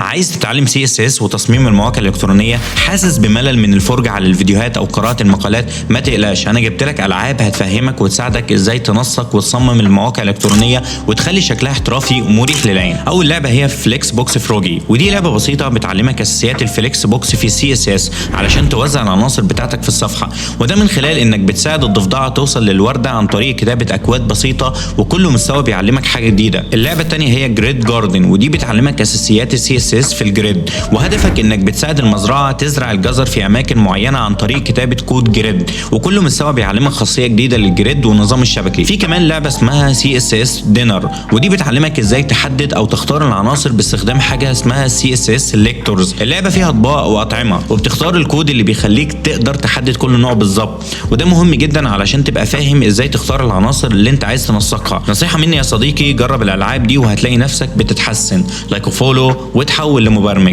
عايز تتعلم CSS وتصميم المواقع الالكترونيه؟ حاسس بملل من الفرجة على الفيديوهات او قراءة المقالات؟ ما تقلقش، انا جبت لك العاب هتفهمك وتساعدك ازاي تنسق وتصمم المواقع الالكترونية وتخلي شكلها احترافي ومريح للعين. اول لعبه هي Flexbox Froggy، ودي لعبه بسيطة بتعلمك اساسيات ال flexbox في CSS علشان توزع العناصر بتاعتك في الصفحه، وده من خلال انك بتساعد الضفدعه توصل للورده عن طريق كتابه اكواد بسيطه، وكل مستوى بيعلمك حاجة جديده. اللعبة الثانية هي Grid Garden، ودي بتعلمك اساسيات ال CSS في ال grid، وهدفك انك بتساعد المزرعة تزرع الجزر في اماكن معينة عن طريق كتابه كود grid، وكل مستوى بيعلمك خاصية جديدة لل grid والنظام الشبكي. في كمان لعبه اسمها CSS Dinner، ودي بتعلمك ازاي تحدد او تختار العناصر باستخدام حاجة اسمها CSS selectors. اللعبة فيها اطباق واطعمه، وبتختار الكود اللي بيخليك تقدر تحدد كل نوع بالظبط، وده مهم جدا علشان تبقى فاهم ازاي تختار العناصر اللي انت عايز تنسقها. نصيحة مني يا صديقي، جرب الالعاب دي وهتلاقي نفسك بتتحسن. like و follow وتحول لمبرمج.